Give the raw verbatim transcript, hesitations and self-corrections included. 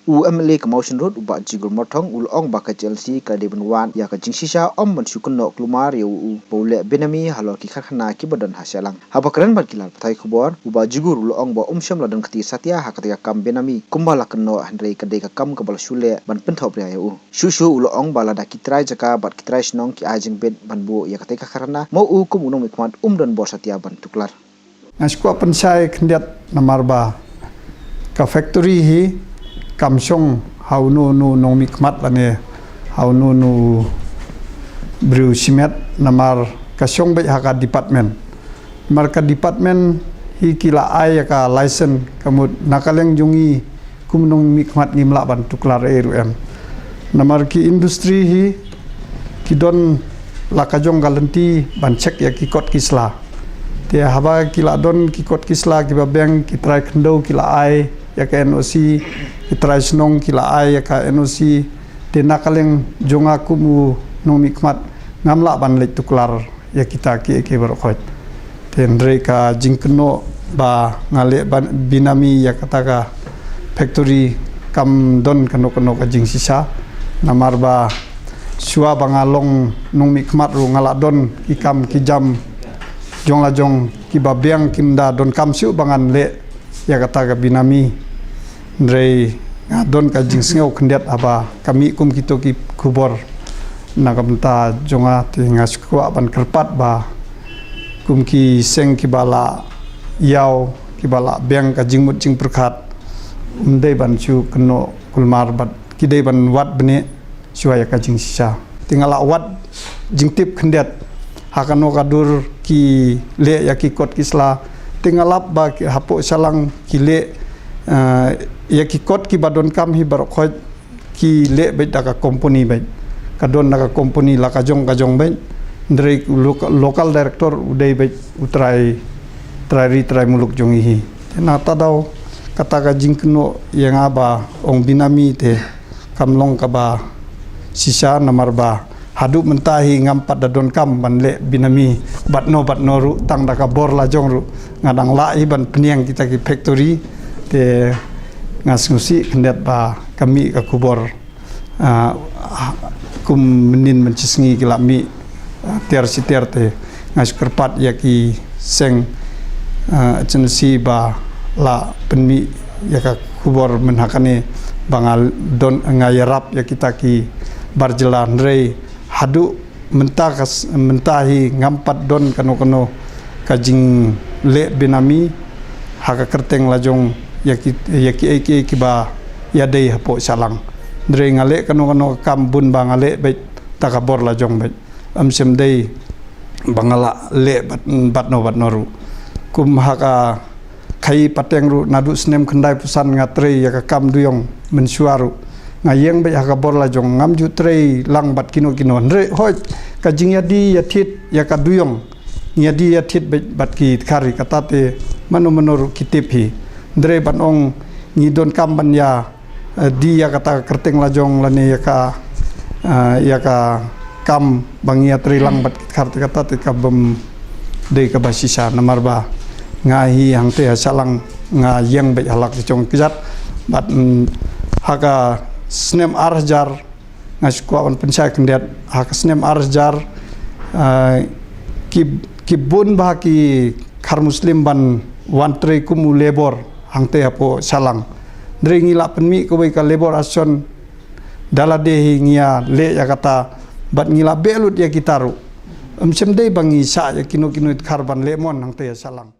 U M L A ka Mawshynrut, u Bah Jigur Myrthong, u la ong ba ka H L C ka dei ban wad ïa ka jingshisha, ym ban shu kynnoh kulmar ïa u ba u leh benami halor ki karkhana kiba don ha Shillong. Haba kren bad ki lad pathai khubor, u Bah Jigur u la ong ba um shym la don kti satia ha kata ka kam benami kumba la kynnoh, hynrei ka dei ka kam kaba la shu leh ban pynthop ria ïa u. Shuh shuh u la ong ba lada ki trai jaka bad ki trai shnong ki ai jingbit ban buh ïa kata ka karkhana, ma u kum u nongmihkhmat um don bor satia ban tuklar. Nga sngewkwah pynshai khyndiat namar ba ka factory hi kam shong ha uno uno u nongmihkhmat lane ha uno uno u briew shimet, namar ka shong beit ha ka department. Namar ka department hi ki la ai ïa ka license, ka mut na ka liang jong ngi kum u nongmihkhmat ngim lah ban tuklar ei ruh em. Namar ki industry hi ki don la ka jong ka lynti ban check ïa ki kot ki sla. Te haba ki la don ki kot ki sla kiba biang, ki trai khyndew ki la ai ïa ka N O C, ki trai shnong ki la ai ïa ka N O C. Te na ka liang jong nga kum u nongmihkhmat ngam lah ban leit tuklar ïa kita kiei kiei baroh khoit. Te hynrei ka jingkynnoh ba nga leh ban benami ïa kata ka factory kam don kano kano ka jingshisha. Namar ba shuwa ba nga long nongmihkhmat ruh nga la don ki kam ki jam jong la jong kiba biang, kim da donkam shuh ba ngan leh ïa kata ka benami. Hynrei nga don ka jingsngew khyndiat haba ka mih kum kito ki khubor na ka bynta jong nga. Te nga sngewkwah ban kyrpad ba kum ki seng kiba la ïaw, kiba la biang ka jingmut jingpyrkhat, ym dei ban shu kynnoh kulmar bad ki dei ban wad bniah shuwa ïa ka jingshisha. Te nga la wad jingtip khyndiat ha kano ka dur ki leh ïa ki kot ki sla. Te nga lap ba ki hapoh Shillong ki leh, eh, ïa ki kot kiba donkam hi baroh khoit ki leh beit da ka company beit. Ka don da ka company la ka jong ka jong beit. Hynrei u local, local director u dei beit u trai, trai ri trai muluk jong ngi hi. Te na kata daw kata ka jingkynnoh ïa nga ba ong benami te kam long kaba shisha namar ba haduh mynta hi ngam pat da donkam ban leh benami bad no bad no ruh, tang da ka bor la jong ruh nga dang lah hi ban pynïeng kita ki factory. Te nga sngewsih khyndiat ba ka mih ka khubor, ah, kum mynnin mynshisngi ki la mih, ah, tiar shi tiar. Te nga shu kyrpad ïa ki seng, ah, agency ba la pynmih ïa ka khubor mynha kane ba nga don, nga ïarap ïa kita ki bar jylla. Hynrei haduh mynta ka s-, mynta hi ngam pat don kano kano ka jingleh benami ha ka kyrteng la jong ïa ki, ïa kiei kiei kiba ïadei hapoh Shillong. Hynrei nga leh kano kano ka kam bun ba nga leh beit da ka bor la jong beit. Ym shym dei ba nga la leh bad, bad no bad no ruh. Kum ha ka khaii pateng ruh naduh snem khyndaiphew san nga trei ïa ka kam duyong mynshuwa ruh. Nga ïeng beit ha ka bor la jong, ngam ju trei lang bad kino kino. Hynrei hooid ka jingïadie ïathied ïa ka duyong, ngi ïadie ïathied beit bad ki Dkhar hi, kata te mano mano ruh ki tip hi. Hynrei ban ong ngi donkam ban ïa, eh, die ïa kata ka kyrteng la jong lane ïa ka, eh, ïa ka kam ba ngi ïatrei lang bad ki Dkhar te, kata te ka bym dei kaba shisha. Namar ba nga hi hangtei ha Shillong nga ïeng beit ha la ka jong ka jait bad, mm, ha ka snem ar hajar, nga sngewkwah ban pynshai khyndiat, ha ka snem ar hajar, eh, ki, ki bun bha ki Khar Muslim ban wan trei kum u labour hangtei hapoh Shillong. Hynrei ngi la pynmih kawei ka labour action, da lade hi ngi ïaleh ïa kata bad ngi la beh lut ïa kita ruh. Ym shym dei ba ngi shah ïa kino kino i Dkhar ban leh mon hangtei ha Shillong.